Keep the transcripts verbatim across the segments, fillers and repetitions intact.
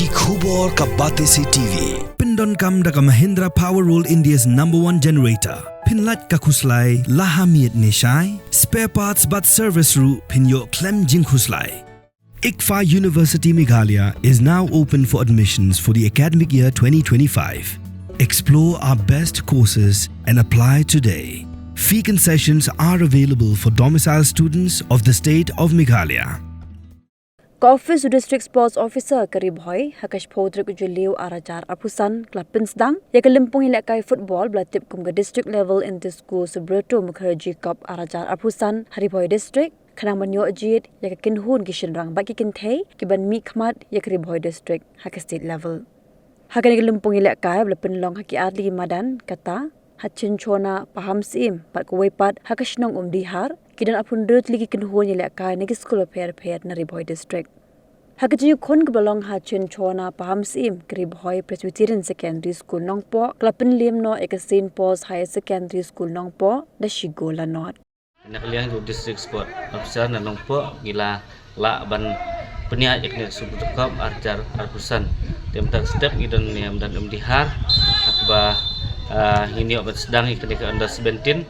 Ki khubor ka Batesi T V. Pyndonkam da ka Mahindra Power World, India's number one generator. Pynlait ka khuslai la ha miet ne shai. Spare parts bad service ruh phin ïoh khlem jingkhuslai. ICFAI University Meghalaya is now open for admissions for the academic year twenty twenty-five. Explore our best courses and apply today. Fee concessions are available for domicile students of the state of Meghalaya. Ka Office u District Sports Officer ka Ri Bhoi, ha ka shiphew tarik u Jylliew ar hajar arphew san, ka la pynsdang ïa ka lympung ïalehkai football ba la tip kum ka District Level Inter School Subrata Mukherjee Cup ar hajar arphew san ha Ri Bhoi District, khnang ban ïoh jied ïa ka kynhun ki shynrang bad ki kynthei kiban mihkhmat ïa ka Ri Bhoi District ha ka state level. Ha kane ka lympung ïalehkai ba la pynlong ha ki artylli ki madan, kata ha Chinchona, Pahamsyiem bad kawei pat ha ka shnong Umdihar, ki don arphew hynriew tylli ki kynhun ïalehkai na ki skul bapher bapher na Ri Bhoi District. Ha ka jingïakhun kaba la long ha Chinchona, Pahamsyiem, ka Ri Bhoi Presbyterian Secondary School Nongpoh ka la pynliem noh ïa ka Saint Paul's Higher Secondary School Nongpoh da shi gol la nod. Na ka liang jong u District Sport Officer na Nongpoh, ngi la lah ban pynïaid ïa kane ka Subrata Cup ar hajar arphew san. Te mynta ka step ngi don ne ha madan Umdihar, ha kaba, ah, ngin ïoh ban sdang ïa kane ka under seventeen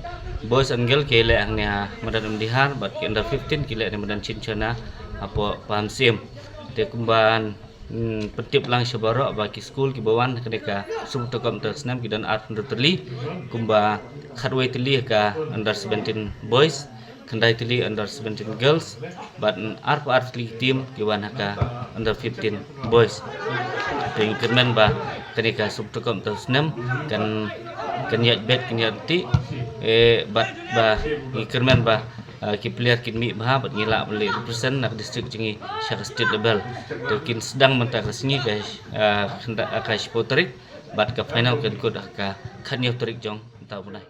boys and girl ki leh hangne ha madan Umdihar, bad ki under fifteen ki leh ne madan Chinchona hapoh Pahamsyiem. Te kumban Hmm, pyntip lang sha baroh ba ki skul kiba wan ha kane ka Subrata Cup mynta ka snem ki don arphew hynriew tylli, kumba khatwei tylli ha ka under seventeen boys, khyndai tylli under seventeen girls, bad arphew ar tylli ki team ki wan ha ka under fifteen boys. Te ngi kyrmen ba kane ka Subrata Cup mynta ka snem kan, kan ïaid bet, kan ïaid ti, eh, bad ba ngi kyrmen ba ah, ki player kin mih bha bad ngi lah ban leit represent na ka district jong ngi sha ka state level. Te kin sdang mynta ka sngi ka, ah, khyndai, ah, ka shiphew tarik bad ka final kan kut ha ka khathynñiew tarik jong mynta u bnai.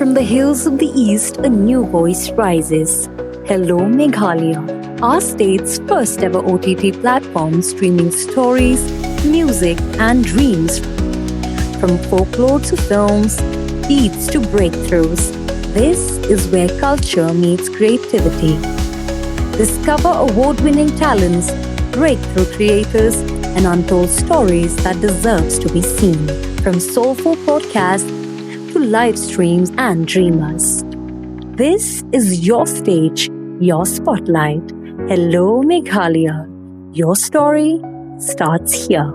From the hills of the East, a new voice rises. Hello Meghalaya, our state's first ever O T T platform streaming stories, music, and dreams. From folklore to films, beats to breakthroughs, this is where culture meets creativity. Discover award winning talents, breakthrough creators, and untold stories that deserves to be seen. From soulful podcasts to live streams and dreamers. This is your stage, your spotlight. Hello Meghalaya. Your story starts here.